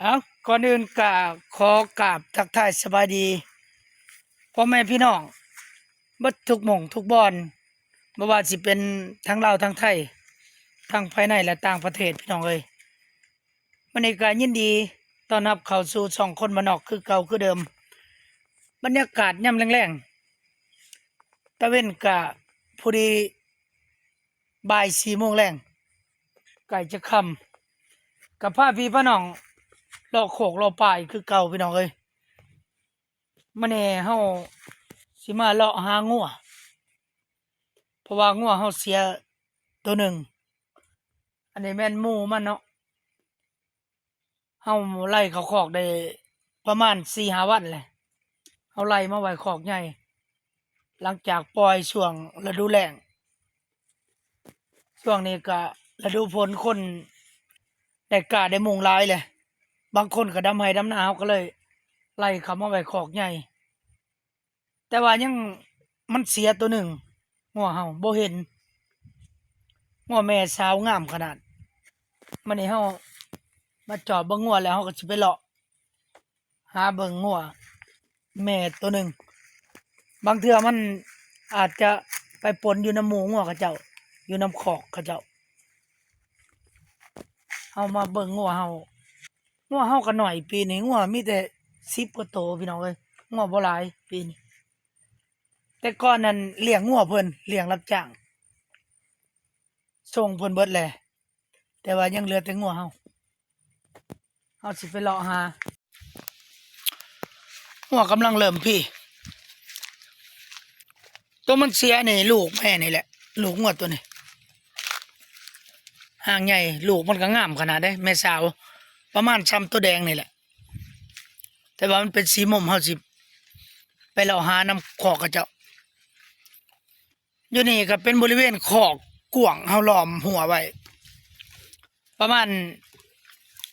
ເອົ້າ, ກ່ອນອື່ນກໍຂໍກາບທັກທາຍສະບາຍດີພໍ່ແມ່ພີ່ນ້ອງເບິດທຸກໝ່ອງທຸກບ່ອນ, ບໍ່ວ່າຊິເປັນທັງລາວທັງໄທ, ທັງພາຍໃນ ແລະ ຕ່າງປະເທດ ພີ່ນ້ອງເອີຍ. ມື້ນີ້ກໍຍິນດີຕ້ອນຮັບເຂົ້າສູ່ຊ່ອງຄົນບ້ານນອກຄືເກົ່າຄືເດີມ. ບັນຍາກາດຍາມແລງໆ, ຕາເວັນກະພໍດີບ່າຍສີ່ໂມງແລງ, ໃກ້ຈະຄ່ຳ, ກໍພາພີ່ພານ້ອງເລາະໂຄກເລາະປ່າອີກຄືເກົ່າ ພີ່ນ້ອງເອີຍ. ມື້ນີ້ເຮົາຊິມາເລາະຫາງົວ, ເພາະວ່າງົວເຮົາເສຍໂຕໜຶ່ງ. ອັນນີ້ແມ່ນໝູມັນເນາະ, ເຮົາໄລ່ເຂົ້າຄອກໄດ້ປະມານສີ່ຫ້າວັນແຫຼະ, ເຮົາໄລ່ມາໄວ້ຄອກໃຫຍ່ ຫຼັງຈາກປ່ອຍຊ່ວງລະດູແລ້ງ. ຊ່ວງນີ້ກະລະດູຝົນ ຄົນໄດ້ກ້າໄດ້ມຸງຫຼາຍແຫຼະ, ບາງຄົນກະດຳໄຮ່ດຳນາ, ເຮົາກະເລີຍໄລ່ເຂົ້າມາໄວ້ຄອກໃຫຍ່. ແຕ່ວ່າຍັງ ມັນເສຍໂຕໜຶ່ງ, ງົວເຮົາບໍ່ເຫັນ, ງົວແມ່ສາວງາມຂະໜາດ. ມື້ນີ້ເຮົາມາຈອບເບິ່ງງົວແລ້ວ ເຮົາກໍຊິໄປເລາະຫາເບິ່ງງົວແມ່ໂຕໜຶ່ງ. ບາງເທື່ອມັນອາດຈະໄປປົນຢູ່ນຳໝູງົວເຂົາເຈົ້າ, ຢູ່ນຳຄອກເຂົາເຈົ້າ. ເຮົາມາເບິ່ງງົວເຮົາ, ງົວເຮົາກໍໜ້ອຍປີນີ້, ງົວມີແຕ່ສິບກວ່າໂຕ ພີ່ນ້ອງເອີຍ, ງົວບໍ່ຫຼາຍປີນີ້. ແຕ່ກ່ອນນັ້ນລ້ຽງງົວເພິ່ນ, ລ້ຽງຮັບຈ້າງ, ສົ່ງເພິ່ນເບິດແຫຼະ, ແຕ່ວ່າຍັງເຫຼືອແຕ່ງົວເຮົາ. ເຮົາຊິໄປເລາະຫາ, ງົວກຳລັງເລີ່ມພີ. ໂຕມັນເສຍນີ້ລູກແມ່ນີ້ແຫຼະ, ລູກງົວໂຕນີ້ ຫາງໃຫຍ່, ລູກມັນກໍງາມຂະໜາດເດ້, ແມ່ສາວ ປະມານຊ່ຳໂຕແດງນີ້ແຫຼະ, ແຕ່ວ່າມັນເປັນສີມົມ. ເຮົາຊິໄປເລາະຫານຳຄອກເຂົາເຈົ້າ. ຢູ່ນີ້ກໍເປັນບໍລິເວນຄອກກວ້າງ, ເຮົາລ້ອມຮົ້ວໄວ້ ປະມານ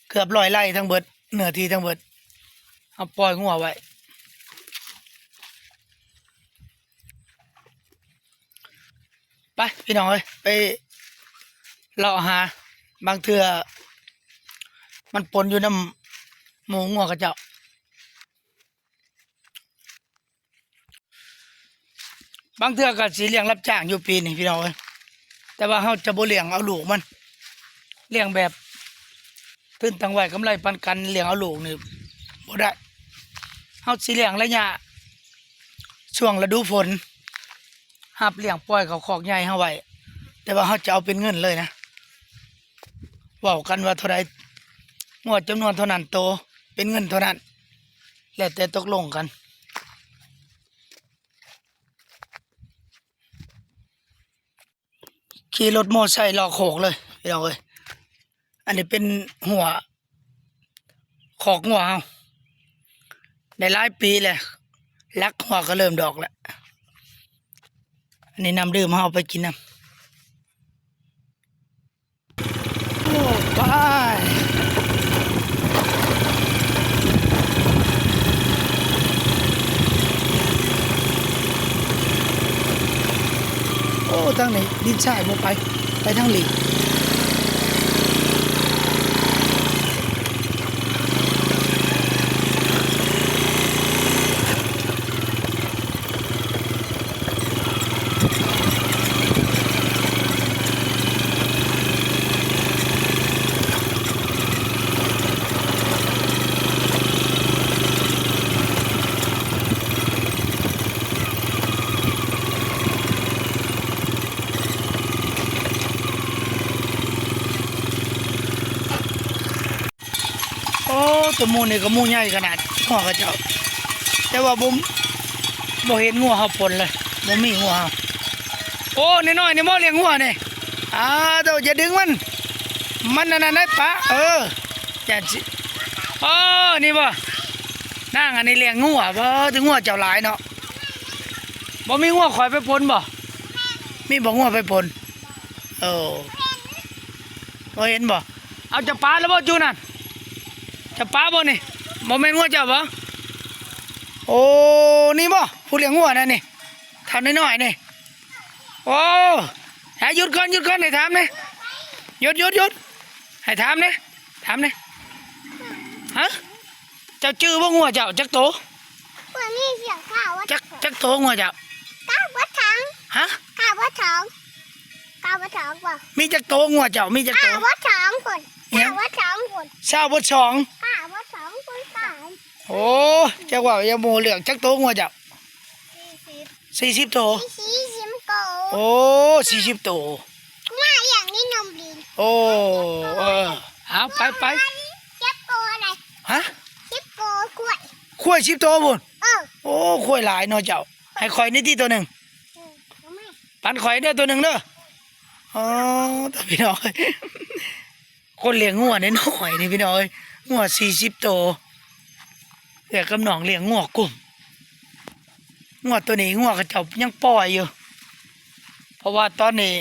ເກືອບຮ້ອຍໄຮ່ທັງເບິດ, ເນື້ອທີ່ທັງເບິດ ເຮົາປ່ອຍງົວໄວ້. ໄປ ພີ່ນ້ອງເອີຍ, ໄປເລາະຫາ, ບາງເທື່ອມັນປົນຢູ່ນຳໝູງົວເຂົາເຈົ້າ. ບາງເທື່ອກໍຊິລ້ຽງຮັບຈ້າງຢູ່ປີນີ້ ພີ່ນ້ອງເອີຍ, ແຕ່ວ່າເຮົາຈະບໍ່ລ້ຽງເອົາລູກມັນ, ລ້ຽງແບບທຶນຕັ້ງໄວ້ກຳໄລປານກັນ, ລ້ຽງເອົາລູກນີ້ບໍ່ໄດ້. ເຮົາຊິລ້ຽງໄລຍະຊ່ວງລະດູຝົນ, ຮັບລ້ຽງປ່ອຍເຂົ້າຄອກໃຫຍ່ເຮົາໄວ້, ແຕ່ວ່າເຮົາຈະເອົາເປັນເງິນເລີຍນະ. ເວົ້າກັນວ່າເທົ່າໃດ, ງົວຈຳນວນເທົ່ານັ້ນໂຕ, ເປັນເງິນເທົ່ານັ້ນ, ແລ້ວແຕ່ຕົກລົງກັນ. ຂີ່ລົດມໍໄຊເລາະໂຄກເລີຍ ພີ່ນ້ອງເອີຍ. ອັນນີ້ເປັນຮົ້ວ ຄອກງົວເຮົາ ໄດ້ຫຼາຍປີແລ້ວ, ຫຼັກຮົ້ວກໍເລີ່ມດອກແລ້ວ. ອັນນີ້ນ້ຳດື່ມ ເຮົາເອົາໄປກິນນຳ. ໂອ້ ໄປ. ໂອ້ ທາງນີ້ດິນຊາຍ ບໍ່ໄປ, ໄປທາງລີ້. ໂອ້ ຕົວໝູນີ້ກໍໝູໃຫຍ່ຂະໜາດ ງວເຂົາເຈົ້າ, ແຕ່ວ່າບໍ່ ບໍ່ເຫັນງົວເຮົາປົນເລີຍ, ບໍ່ມີງົວເຮົາ. ໂອ້ ນ້ອຍໆນີ້ບໍ່ລ້ຽງງົວນີ້? ອ້າໂທ້ ຢ່າດຶງມັນ, ມັນອັນນັ້ນໄດ້ປະ. ເອີ ຢ້ານຊິ ອໍ ນີ້ບໍ່? ນາງອັນນີ້ລ້ຽງງົວບໍ່? ແຕ່ງົວເຈົ້າຫຼາຍເນາະ. ບໍ່ມີງົວຂ້ອຍໄປປົນບໍ່? ມີບໍ່ງົວໄປປົນ? ໂອ້ ບໍ່ເຫັນບໍ່? ເອົາ ຈະປາແລ້ວບໍ່ຈຸນັ້ນ? ຈະປາບໍ່ນີ້? ບໍ່ແມ່ນງົວເຈົ້າບໍ່? ໂອ້ ນີ້ບໍ່ ຜູ້ລ້ຽງງົວນັ້ນນີ້? ທ່ານນ້ອຍໆນີ້. ໂອ້ ໃຫ້ຢຸດກ່ອນ ຢຸດກ່ອນ ໃຫ້ຖາມແດ່. ຢຸດ ຢຸດ ຢຸດ ໃຫ້ຖາມແດ່ ຖາມແດ່. ຮະ? າຈື່ບໍ່ງົວເຈົ້າຈັກໂຕ? ບໍ່ມີສຽງເຂົາວ່າ ຈັກ ຈັກໂຕງົວເຈົ້າ? ກາບໍ່ທັງ ຮະ? ກາບໍ່ທັງ ກາບໍ່ທັງບໍ່? ມີຈັກໂຕງົວເຈົ້າ? ມີຈັກໂຕ? ກາບໍ່ທັງພຸ້ນ ຫຍັງ? ກາບໍ່ທັງພຸ້ນ ຊາວບໍ່ສອງ ກາບໍ່ທັງພຸ້ນກາ ໂອ້ ຈັກເວົ້າຢ່າໝູ່ເລື່ອງ ຈັກໂຕງົວເຈົ້າ? ສີ່ສິບ ສີ່ສິບໂຕ ສີ່ສິບໂຕ ໂອ້ ສີ່ສິບໂຕ ມາຢ່າງນີ້ນົມລີນ ໂອ້ ເອີ ເອົາ ໄປ ໄປ ເຈັບໂກອະໄລ ຮະ? ສິບໂກ ຄວາຍ ຄວາຍສິບໂຕພຸ້ນ ເອີ ໂອ້ ຄວາຍຫຼາຍເນາະເຈົ້າ ໃຫ້ຂ້ອຍແດ່ຕິໂຕໜຶ່ງ ເອີ ເອົາມາ ປັນຂ້ອຍເດີໂຕໜຶ່ງເດີ ອໍ ຕາພີ່ນ້ອງເອີຍ ຄົນລ້ຽງງົວນ້ອຍໆນີ້ພີ່ນ້ອງເອີຍ ງົວສີ່ສິບໂຕ ເອື້ອຍກັບນ້ອງລ້ຽງງົວກຸ້ມ ງົວໂຕນີ້ງົວເຂົາເຈົ້າຍັງປ່ອຍຢູ່ ເພາະວ່າຕອນນີ້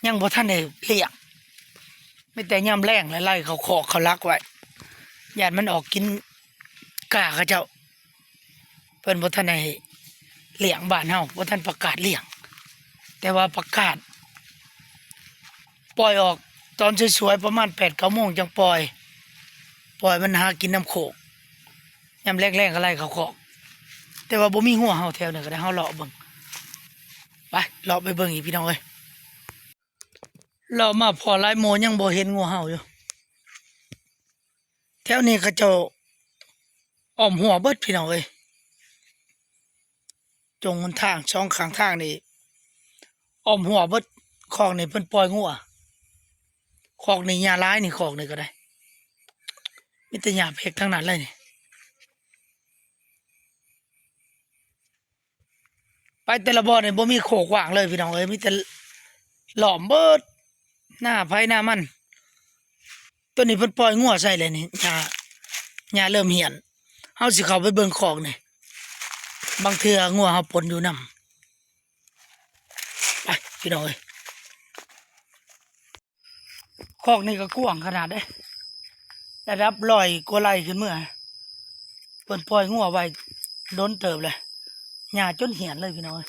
ຍັງບໍ່ທັນໄດ້ລ້ຽງ ມີແຕ່ຍາມແລງໄລ່ເຂົ້າຄອກເຂົ້າຫຼັກໄວ້ ຢ້ານມັນອອກກິນກ້າເຂົາເຈົ້າ ເພິ່ນບໍ່ທັນໄດ້ລ້ຽງ ບ້ານເຮົາບໍ່ທັນປະກາດລ້ຽງ ແຕ່ວ່າປະກາດປ່ອຍອອກຕອນສວຍໆ ປະມານແປດເກົ້າໂມງຈັ່ງປ່ອຍ ປ່ອຍມັນຫາກິນນຳໂຄກ ຍາມແລງໆກໍໄລ່ເຂົ້າຄອກ ແຕ່ວ່າບໍ່ມີງົວເຮົາແຖວນີ້ກໍໄດ້ ເຮົາເລາະເບິ່ງ ໄປ ເລາະໄປເບິ່ງອີກພີ່ນ້ອງເອີຍ ເລາະມາພໍ້ຫຼາຍໂມຍັງບໍ່ເຫັນງົວເຮົາຢູ່ ແຖວນີ້ເຂົາເຈົ້າອ້ອມຮົ້ວເບິດພີ່ນ້ອງເອີຍ ຈົງຫົນທາງສອງຂ້າງທາງນີ້ອ້ອມຮົ້ວເບິດ ຄອກນີ້ເພິ່ນປ່ອຍງົວ ຄອກນີ້ຫຍ້າຫຼາຍນີ້ ຄອກນີ້ກໍໄດ້ ມີແຕ່ຫຍ້າເພັກທັງນັ້ນເລີຍນີ້. ໄປແຕ່ລະບ່ອນນີ້ບໍ່ມີໂຄກວ່າງເລີຍພີ່ນ້ອງເອີຍ ມີແຕ່ລ້ອມເບິດ ນາໃຜນາມັນ ໂຕນີ້ເພິ່ນປ່ອຍງົວໃສ່ແລ້ວນີ້ ຫຍ້າ ຫຍ້າເລີ່ມຫ້ຽນ ເຮົາຊິເຂົ້າໄປເບິ່ງຄອກນີ້ ບາງເທື່ອງົວເຮົາປົນຢູ່ນຳ ໄປພີ່ນ້ອງເອີຍ. ຄອກນີ້ກໍກວ້າງຂະໜາດເດ້ ລະດັບຮ້ອຍກວ່າໄຮ່ຂຶ້ນເມືອ ເພິ່ນປ່ອຍງົວໄວ້ດົນເຕີບແລ້ວ ຫຍ້າຈົນຫ້ຽນເລີຍພີ່ນ້ອງເອີຍ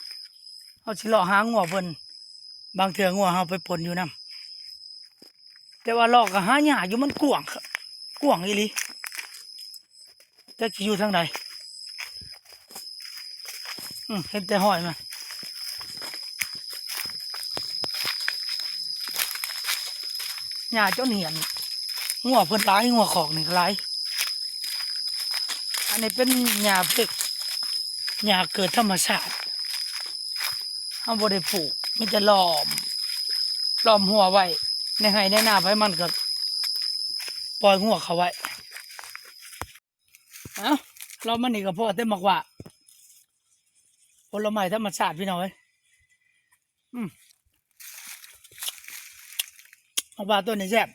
ເຮົາຊິເລາະຫາງົວເພິ່ນ ບາງເທື່ອງົວເຮົາໄປປົນຢູ່ນຳ ແຕ່ວ່າເລາະກໍຫາຍາກຢູ່ ມັນກວ້າງ ກວ້າງອີ່ຫຼີ ຈັກຊິຢູ່ທາງໃດ ອືມ ເຫັນແຕ່ຮອຍມັນ ຫຍ້າຈົນຫ້ຽນ ງົວເພິ່ນຫຼາຍ ງົວຄອກນີ້ກໍຫຼາຍ ອັນນີ້ເປັນຫຍ້າເພັກ ຫຍ້າເກີດທຳມະຊາດ ເຮົາບໍ່ໄດ້ປູກ ມີແຕ່ລ້ອມ ລ້ອມຮົ້ວໄວ້ ໃນໄຮ່ໃນນາໃຜມັນກໍປ່ອຍງົວເຂົ້າໄວ້. ເອົ້າ ເລາະມານີ້ກໍພໍ້ແຕ່ໝາກຫວ້າ ຜົນລະໄມ້ທຳມະຊາດພີ່ນ້ອງເອີຍ ອືມ ໝາກຫວ້າຕົ້ນນີ້ແຊບ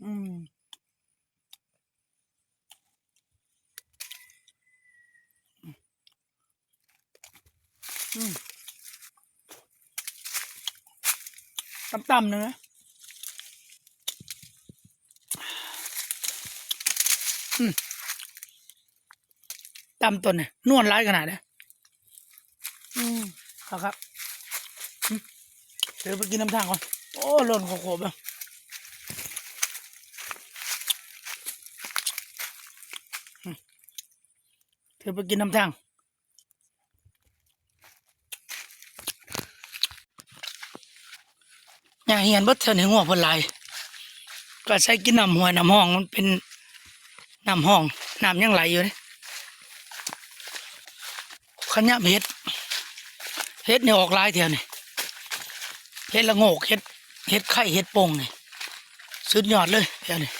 ອືມ. ອືມ ຕ່ຳໆ ໜຶ່ງນະ ອືມ ຕ່ຳຕົ້ນນີ້ ນວນຫຼາຍຂະໜາດເດ້ ອືມ ຄັກໆ ອືມ ຖືໄປກິນນຳທາງກ່ອນ ໂອ້ ຫຼົ່ນໂຄບໆ ເລີຍ ອືມ ຖືໄປກິນນຳທາງ. ຫຍ້າຫ້ຽນເບິດແຖວນີ້ ງົວເພິ່ນຫຼາຍ ກໍອາໄສກິນນ້ຳຫ້ວຍນ້ຳຮ່ອງ ມັນເປັນນ້ຳຮ່ອງ ນ້ຳຍັງໄຫຼຢູ່ເດ້ ຄັນຍາມເຫັດ ເຫັດນີ້ອອກຫຼາຍແຖວນີ້ ເຫັດລະໂງກ ເຫັດ ເຫັດໄຂ່ ເຫັດໂປ່ງນີ້ ສຸດຍອດເລີຍແຖວນີ້.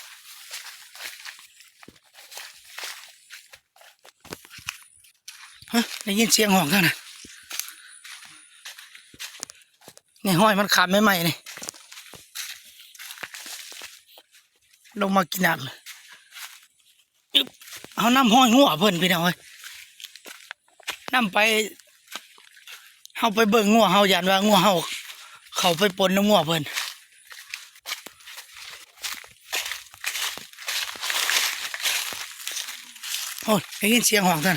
ຮະ ໄດ້ຍິນສຽງຮ້ອງທາງນັ້ນ ນີ້ຮອຍມັນຂາບໃໝ່ໆ ນີ້ ລົງມາກິນນ້ຳ ອຶບ ເຮົານຳຮອຍງົວເພິ່ນ ພີ່ນ້ອງເອີຍ ນຳໄປ ເຮົາໄປເບິ່ງງົວເຮົາ ຢ້ານວ່າງົວເຮົາເຂົ້າໄປປົນນຳງົວເພິ່ນ. ໂອ້ຍ ໄດ້ຍິນສຽງຮ້ອງຊັ້ນ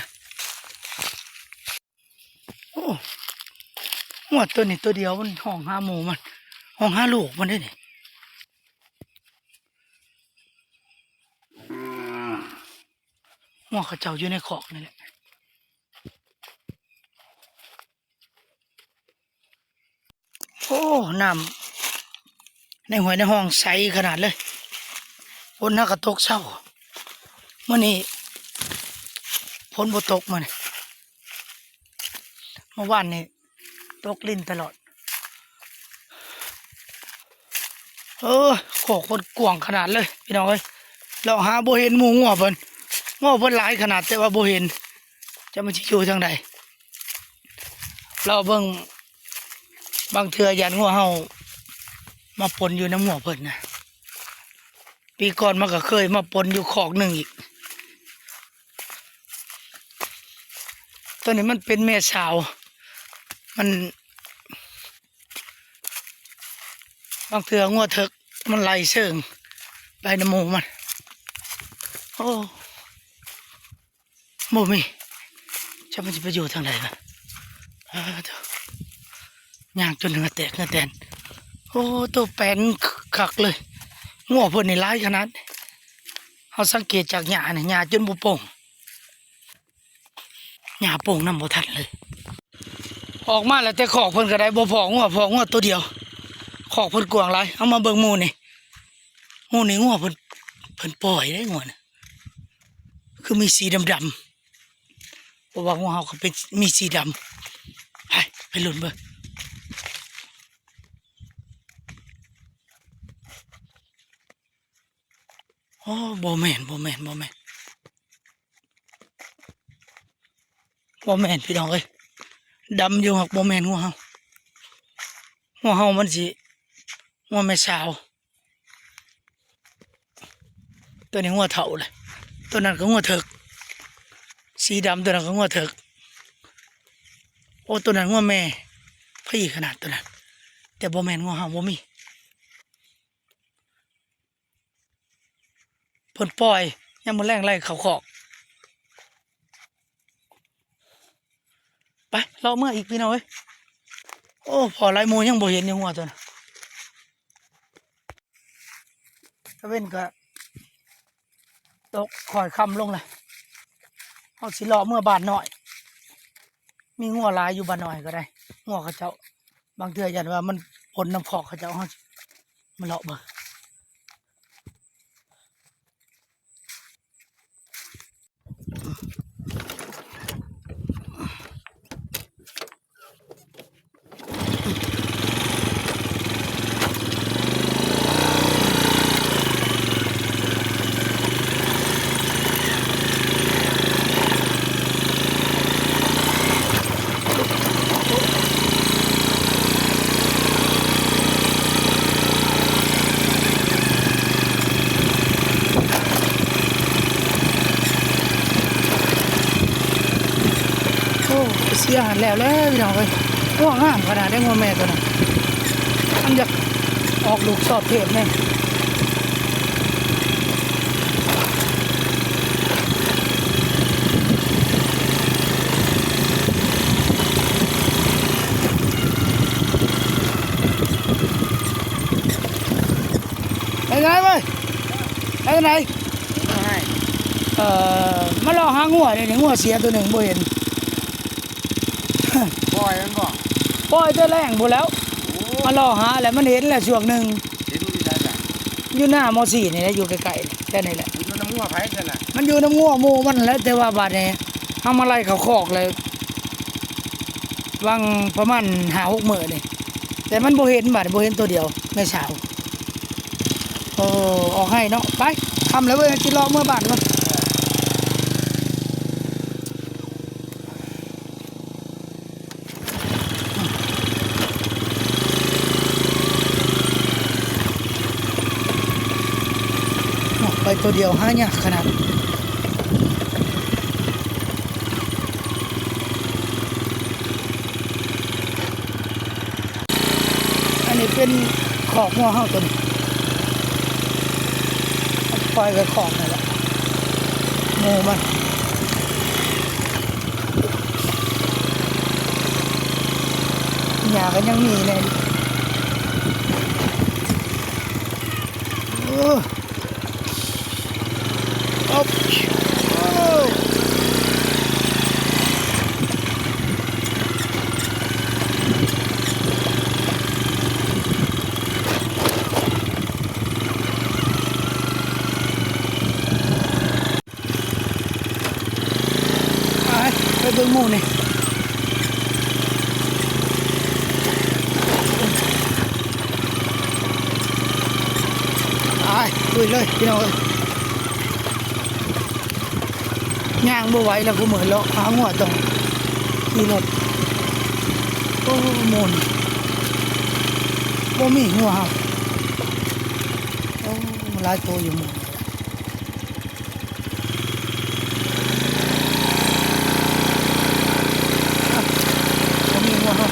ໂອ້ ງົວໂຕນີ້ໂຕດຽວ ມັນຮ້ອງຫາໝູ່ມັນ ຮ້ອງຫາລູກມັນເດ້ນີ້. งัວເຂົາເຈົ້າຢູ່ໃນຄອກນີ້ແຫຼະ. ໂອ້ ນ້ຳໃນຫ້ວຍໃນຮ່ອງໃສຂະໜາດເລີຍ. ຝົນຫາກະຕົກເຊົາ. ມື້ນີ້ຝົນບໍ່ຕົກມື້ນີ້. ເມື່ອວານນີ້ຕົກລິນຕະຫຼອດ. ເອີ ຄອກເພິ່ນກວ້າງຂະໜາດເລີຍພີ່ນ້ອງເອີຍ. ເລາະຫາບໍ່ເຫັນໝູ່ງົວເພິ່ນ. ງົວເພິ່ນຫຼາຍຂະໜາດ ແຕ່ວ່າບໍ່ເຫັນ. ຈັກມັນຊິຢູ່ທາງໃດ. ເລາະເບິ່ງ ບາງເທື່ອຢ້ານງົວເຮົາມາປົນຢູ່ນຳງົວເພິ່ນນະ. ປີກ່ອນມັນກໍເຄີຍມາປົນຢູ່ຄອກໜຶ່ງອີກ. ໂຕນີ້ມັນເປັນແມ່ສາວ ມັນ ບາງເທື່ອງົວເຖິກມັນໄລ່ເຊິ່ງໄປນຳໝູ່ມັນ. ໂອ້ ບໍ່ມີ. ຈັກມັນຊິໄປຢູ່ທາງໃດວະ. ອ້າໂທ້ ຍ່າງຈົນເຫື່ອແຕກເຫື່ອແຕນ. ໂອ້ ໂຕແປນຄັກເລີຍ. ງົວເພິ່ນນີ້ຫຼາຍຂະໜາດ. ເຮົາສັງເກດຈາກຫຍ້ານີ້ ຫຍ້າຈົນບໍ່ໂປ່ງ. ຫຍ້າໂປ່ງນຳບໍ່ທັນເລີຍ. ອອກມາແລ້ວແຕ່ຄອກເພິ່ນກໍໄດ້ ບໍ່ພໍ້ງົວ ພໍ້ງົວໂຕດຽວ. ຄອກເພິ່ນກວ້າງຫຼາຍ. ເອົາມາເບິ່ງໝູ່ນີ້ ໝູ່ນີ້ງົວເພິ່ນ ເພິ່ນປ່ອຍເດ້ງົວນະ. ຄືມີສີດຳໆ ເພາະວ່າຂອງເຮົາກໍເປັນ ມີສີດຳ. ໄປ ໄປລຸ້ນເບິ່ງ. ໂອ້ ບໍ່ແມ່ນ ບໍ່ແມ່ນ ບໍ່ແມ່ນ ບໍ່ແມ່ນ ພີ່ນ້ອງເອີຍ. ດຳຢູ່ ຫາກບໍ່ແມ່ນງົວເຮົາ. ງົວເຮົາມັນຊິ ງົວແມ່ສາວ. ໂຕນີ້ງົວເຖົ້າແຫຼະ. ໂຕນັ້ນກໍງົວເຖິກ ສີດຳ. ໂຕນັ້ນກໍງົວເຖິກ. ໂອ້ ໂຕນັ້ນງົວແມ່ ພີຂະໜາດໂຕນັ້ນ. ແຕ່ບໍ່ແມ່ນງົວເຮົາ ບໍ່ມີ. ເພິ່ນປ່ອຍ ຍາມມື້ແລງໄລ່ເຂົ້າຄອກ. ໄປ ເລາະເມືອອີກ ພີ່ນ້ອງເອີຍ. ໂອ້ ພໍ້ຫຼາຍໝູ່ຍັງບໍ່ເຫັນຢູ່ ງົວໂຕນັ້ນ. ຕາເວັນກໍຕົກຄ່ອຍຄ່ຳລົງແລ້ວ. ເຮົາຊິເລາະເມືອບ້ານນ້ອຍ. ມີງົວຫຼາຍຢູ່ບ້ານນ້ອຍກໍໄດ້. ງົວເຂົາເຈົ້າ ບາງເທື່ອຢ້ານວ່າມັນປົນນຳຄອກເຂົາເຈົ້າ. ເຮົາມາເລາະເບິ່ງ. ໂອ້ ເສຍຫັນແລ້ວແຫຼະ ພີ່ນ້ອງເອີຍ. ງົວງາມຂະໜາດໃດ ງົວແມ່ໂຕນັ້ນ. ມັນຢາກອອກລູກຊອບເທບແດ່. ໄປໄສເວີຍ? ໄປທາງໃດ? ເອີ ມາເລາະຫາງົວເດ ງົວເສຍໂຕໜຶ່ງບໍ່ເຫັນ. ປ່ອຍມັນບໍ່? ປ່ອຍແຕ່ແລງພຸ້ນແລ້ວ. ໂອ້ ມາເລາະຫາແລ້ວ ມັນເຫັນແລ້ວຊ່ວງໜຶ່ງ. ເຫັນຢູ່ໃສ? ຢູ່ໜ້າ ມໍສີ່ ນີ້ແຫຼະ ຢູ່ໃກ້ໆ ແຖວນີ້ແຫຼະ. ມັນຢູ່ນຳງົວໃຜຊັ້ນນະ? ມັນຢູ່ນຳງົວໝູ່ມັນແຫຼະ ແຕ່ວ່າບາດນີ້ເຮົາມາໄລ່ເຂົ້າຄອກແລ້ວ ຫວ່າງປະມານຫ້າຫົກມື້ນີ້ ແຕ່ມັນບໍ່ເຫັນ ບາດນີ້ບໍ່ເຫັນໂຕດຽວ ແມ່ສາວ. ໂອ້ ອອກໄຮ່ເນາະ. ໄປ ຄ່ຳແລ້ວເວີຍ ຊິເລາະເມືອບ້ານກ່ອນ. ໄປໂຕດຽວຫາຍາກຂະໜາດ. ອັນນີ້ເປັນຄອກງົວເຮົາໂຕນີ້ ປ່ອຍໄວ້ຄອກນີ້ແຫຼະ ໝູ່ມັນ. ຫຍ້າກໍຍັງມີແດ່. ໂອ້ ໂອ້ ເບິ່ງໝູ່ນີ້ ໄປລຸຍເລີຍພີ່ນ້ອງເອີຍ. ຍ່າງບໍ່ໄຫວແລ້ວ ຜູ້ມື້ເລາະຫາງົວຕ້ອງຂີ່ລົດ. ໂອ້ ໝູ່ນີ້ບໍ່ມີງົວເຮົາ. ໂອ້ ຫຼາຍໂຕຢູ່ໝູ່ນີ້. ບໍ່ມີງົວເຮົາ.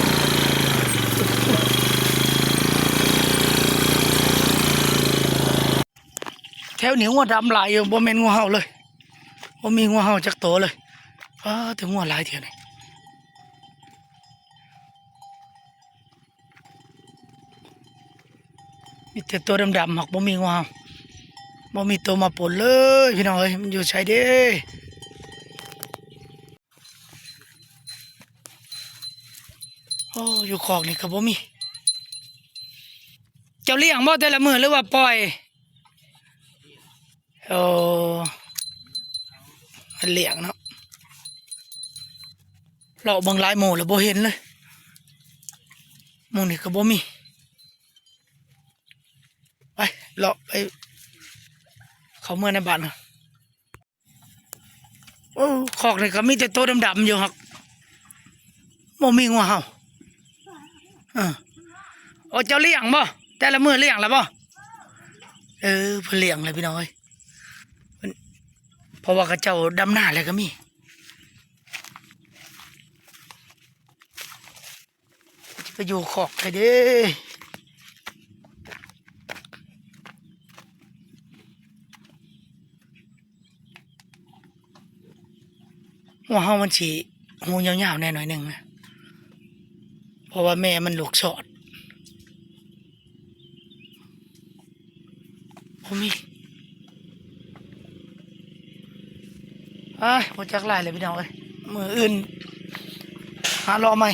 ແຖວນີ້ງົວດຳຫຼາຍຢູ່ ບໍ່ແມ່ນງົວເຮົາເລີຍ. ບໍ່ມີງົວເຮົາຈັກໂຕເລີຍ. ປ້າ ແຕ່ງົວຫຼາຍແຖວນີ້. ມີແຕ່ຕົວດຳໆ ຫາກບໍ່ມີງົວເຮົາ. ບໍ່ມີໂຕມາປົນເລີຍພີ່ນ້ອງເອີຍ. ມັນຢູ່ໃສເດ້? ໂອ້ ຢູ່ຄອກນີ້ກໍບໍ່ມີ. ເຈົ້າລ້ຽງບໍ່ແຕ່ລະມື້ ຫຼືວ່າປ່ອຍ? ໂອ້ ມັນລ້ຽງເນາະ. ເລາະເບິ່ງຫຼາຍໝູ່ແລ້ວບໍ່ເຫັນເລີຍ. ໝູ່ນີ້ກໍບໍ່ມີ. ໄປ ເລາະໄປ ເຂົ້າເມືອໃນບ້ານ. ໂອ້ ຄອກນີ້ກໍມີແຕ່ໂຕດຳໆ ຢູ່ ຫາກບໍ່ມີງົວເຮົາ. ເອີ ໂອ້ ເຈົ້າລ້ຽງບໍ່? ແຕ່ລະມື້ລ້ຽງແລ້ວບໍ່? ເອີ ເພິ່ນລ້ຽງແລ້ວພີ່ນ້ອງເອີຍ. ເພິ່ນ ເພາະວ່າເຂົາເຈົ້າດຳນາແລ້ວກໍມີ. ຈະໄປຢູ່ຄອກໃຜເດ້? ງົວເຮົາມັນຊິຫູຍາວໆ ແດ່ໜ້ອຍໜຶ່ງນະ ເພາະວ່າແມ່ມັນລູກຊອດ. ບໍ່ມີ. ອ້າຍ ບໍ່ຈັກຫຼາຍເລີຍພີ່ນ້ອງເອີຍ. ມື້ອື່ນຫາເລາະໃໝ່.